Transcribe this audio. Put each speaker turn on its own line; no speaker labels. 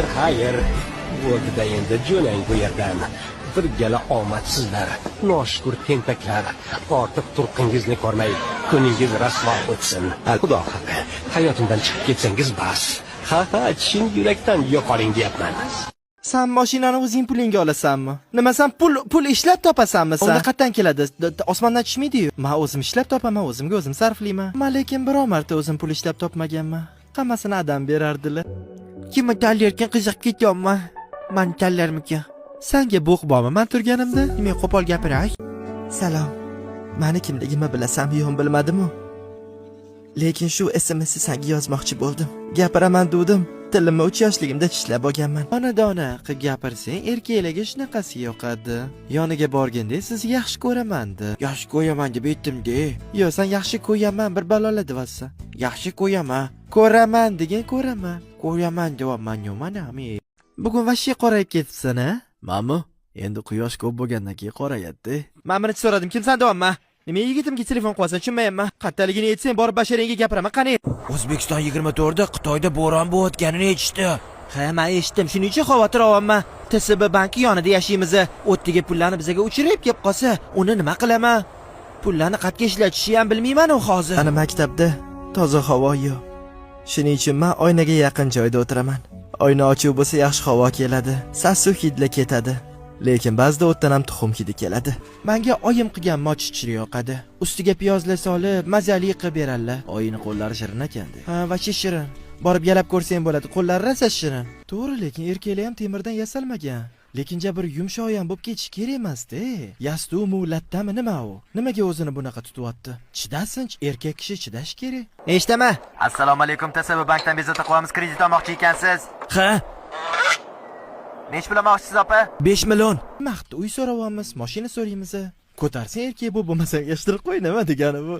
Xayr, xayr. Bo'ldi-da endi, jo'nang bu yerdan. Bir gala omadsizlar, noshukur tentaklar. Ortiq turqingizni ko'rmay, kuningiz rasvo o'tsin. Xudo haqqi, hayotimdan chiqib ketsangiz bas. Ha, chin yurakdan yo'qoling deyapman.
San mashinani o'zing pulingga olasanmi? Nima, san pul ishlab topasanmi san? Unda qayerdan keladi? Osmondan tushmaydi-yu. Men o'zim ishlab topaman, o'zimga o'zim sarflayman. Men lekin biror marta o'zim pul ishlab topmaganman. Hammasini adam berardilar.
Kimni tanlayotgan, qiziqib ketyapman. Mani tanlarmikan?
Sanga bo'q bormi man turganimda?
Nima qo'pol gapiray?
Salom. Mani kimligimni bilasanmi, yo'q, bilmadimu. Lekin shu SMSni sanga yozmoqchi bo'ldim. Gapiraman dedim. Tilimni 3 yoshligimda tishlab olganman. Xonadona qilib gapirsang, erkaklarga shunaqasi yoqadi. Yoniga borganda sizni yaxshi ko'raman de.
Yaxshi ko'raman deb aytdim-de.
Yo, san yaxshi ko'yaman bir balola deyapsan.
Yaxshi ko'raman.
Ko'raman degan, ko'raman.
Ko'raman deyapman, yo mana.
Bugun вообще qorayib ketibsan, a? Mami, endi quyosh ko'p bo'lgandan keyin qorayadi. Men birinchi so'radim, kimsan deyapman. Nima yigitimga telefon qilyapsan, tushunmayapman. Qattaligini aytsang, borib basharangga gapiraman, qani?
O'zbekiston 24da Xitoyda bo'ron bo'layotganini eshitdi.
Ha, men eshitdim. Shuning uchun xavotir olyapman. TSB banki yonida yashaymiz. O'tdagi pullarni bizga uchirib kelib qolsa, uni nima qilaman? Pullarni qayerga ishlatishni ham bilmayman u hozir. Ana maktabda toza havo yo'q. Shuning uchun men oynaga yaqin joyda o'tiraman. Oyna ochiq bo'lsa, yaxshi havo keladi. Sassiq hidlar ketadi. Lekin ba'zida o'tdan ham tuxum hidi keladi. Menga oyim qilgan mochichini yoqadi. Ustiga piyozlar solib, mazali qilib beradilar. Oyini qo'llari shirin ekan-da. Ha, вообще shirin. Borib yalab ko'rsang bo'ladi. Qo'llari rosa shirin. To'g'ri, lekin erkaklar ham temirdan yasalmagan. Lekin bir yumshoq ham bo'lib ketishi kerak emas-da. Yastuvmi, lattami, nima u? Nimaga o'zini bunaqa tutyapti? Chidasin, erkak kishi chidash kerak. Eshitaman. Assalomu alaykum, TSB bankdan bezovta qilamiz, kredit olmoqchi ekansiz.
Ha,
Nech pul olmoqchisiz, opa?
5 million.
Maqti uy so'rayapmiz, mashina so'raymiz. Ko'tarsang erkak bu, bo'lmasa yig'ishtirib qo'y, nima degani bu?